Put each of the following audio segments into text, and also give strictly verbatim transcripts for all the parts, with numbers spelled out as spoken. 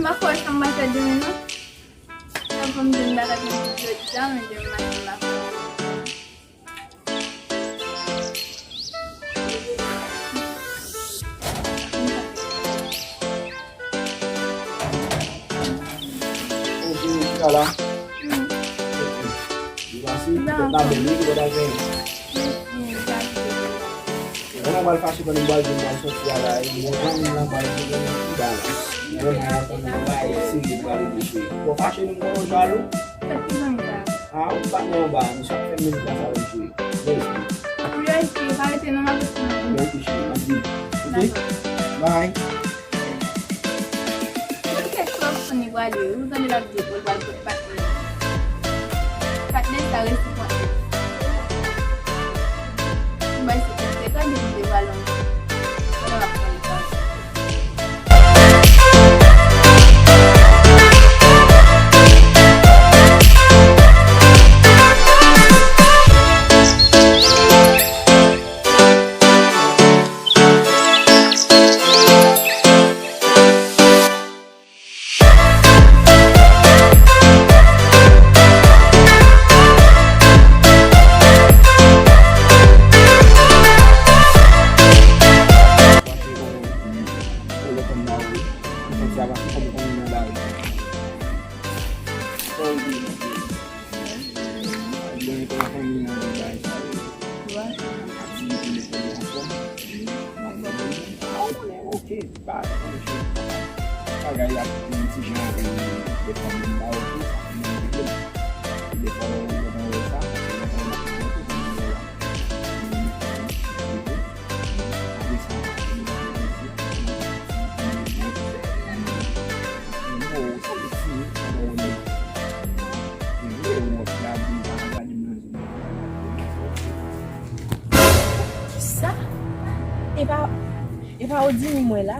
Pa kwè sa m pral fè demen non. Sa fè m di m pa ka gen tout jodi a, men demen maten m ap fè. Bonjou, Kala. Hmm. Li pase, petèt la bèl, wi, ki bò ta jwenn. Mèsi, mèsi. Mwen pral fache pandan m pral di m pral soti a la, e bon zanmi m lan pral di m ki ba la. Mwen mwen antann yon bagay serye pral rive. Bon, fache nou, mwen jalou. Fèt ki zanmi sa? Ah, ou pa nan anba, misye ap fè menm gras avèk jwe. Mèsi. Ou yo isi, pa rete nan maket nan. Mèsi, cheri, m ap vini. Ok? Dakò. Bye. Tout kesyon sou ni pral ye, ou tande l ap di pou l pral pot patnè. Patnè sa resi pran tèt. Bay se konsekan de li te pral anvi. Pandan l ap pran li pa. Mwen gen yon fanmi nan yon bagay sa yo. Aktivite lekòl yo anfòm. Mwen gen yon, ah, ou konnen, oke, pa, pa, bagay ap vin ti jan, e, de fanmi m ba yo tou, sa fè mwen regle. Defwa yo, yo nan wè sa, paske yo nan wè sa, yo nan wè sa. Apre sa, Kisa? E pa, e pa Odini m wè la?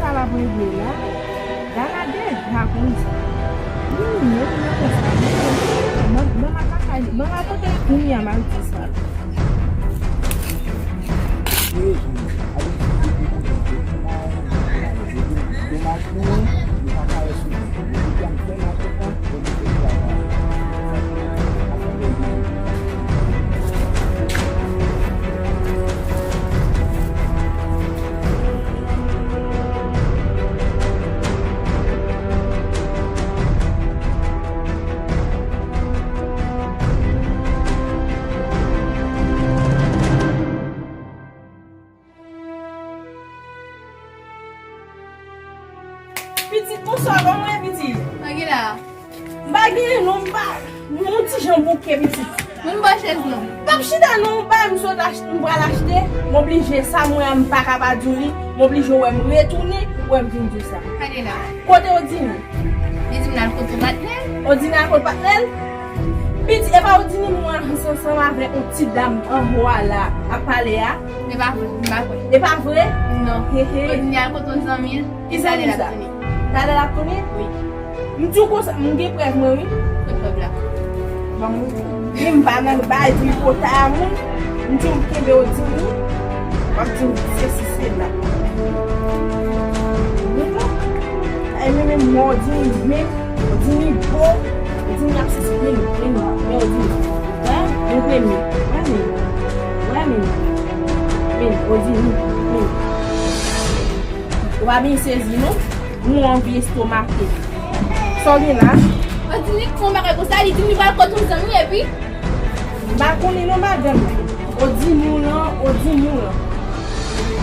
Sa l ap regle la? Gala deja konsa. Wi, mwen menm konsa. Mwen, mwen, mwen, mwen, mwen, mwen, kote kounye a m al di sa? Pitit, bonswa, kòman w ye, pitit? Sa gen la? M pa genyen non, m pa, m yon ti jan bouke, pitit. Moun bò chèz non. M p ap chita non, m pa, m sot achte, m pral achte, m oblije, sa mwen an m pa ka pa di w li, m oblije wè m retounen, wè m vin di w sa. Sa gen la? Kote Odini? Li di m l al kote patnè l. Odini al kote patnè l? Pitit, e pa Odini m wè ansanm avèk yon ti dam anwo a la ap pale a? E pa vre, m pa kwè. E pa vre? Non. He, he. Odini al kote yon zanmi l. Ki zanmi sa? Talè l ap tounen. Talè l ap tounen? Wi. M di w konsa, m gen prèv mwen, wi. Kote prèv la? Ban mwen. Wi, m pa nan bay tripotay a moun. M di w m kenbe Odini. W ap di m sesi sela. Ay, men, men, mwen, Odini, men, Odini bo, Odini ap sesi, men, men, men, Odini. Wè, men, men, men, wè, men, wè, men, men, Odini, men. Ou pa byen sezi, non? Ou anvi estomake. Sa w gen la? Odini k fè yon bagay konsa, li di m li pral kote yon zanmi, epi? M pa konnen non, madanm. Odini w lan, Odini w lan.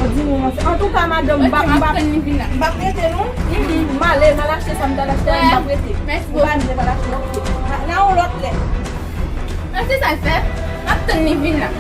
Odini w lan. Antouka, madanm, m p ap, m p ap, m p ap rete, non. M ale, m al achte sa m t al achte a, m p ap rete. Mèsi bokou. M pa vle, m al achte, ok. Nan yon lòt lè. An, se sa l fè. M ap tann li vin la.